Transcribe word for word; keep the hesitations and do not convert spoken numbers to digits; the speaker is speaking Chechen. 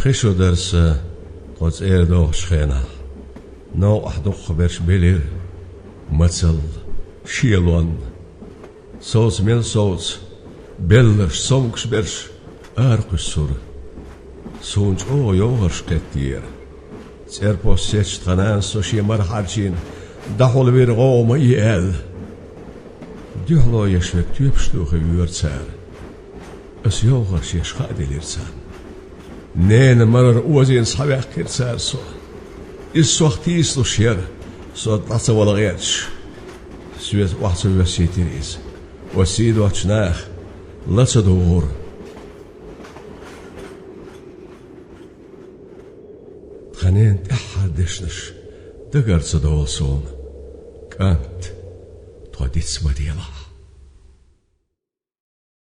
Кхы шо дара сан тхо цӀера дохучу хенахь. Новкъахь дукхахберш белира мацалла, шелонна. Совца мел совца, белларш, совгӀаташ берш ара кхуьссура. Суна чӀогӀа йовхарш кхеттера. ЦӀерпост сецча тхан нанас со шен мара хьарчийна дӀахьулвира гӀовгӀа ма е аьлла. Дуьхьало еш верг тоьпаш тухий воьру цара. Ас йовхарш еш хаа делира царна. Ненан марара озийна схьаваьккхира цара со. Иза сох тийсалуш яра, со дӀа ца вала гӀерташ. Соьца охьа ца воьссийтира иза. Оцу сий доцчу наха ла ца дугӀура. Тхан ненан тӀаьххьара дешнаш дагара ца довла суна. КӀант, тхо диц ма делахь.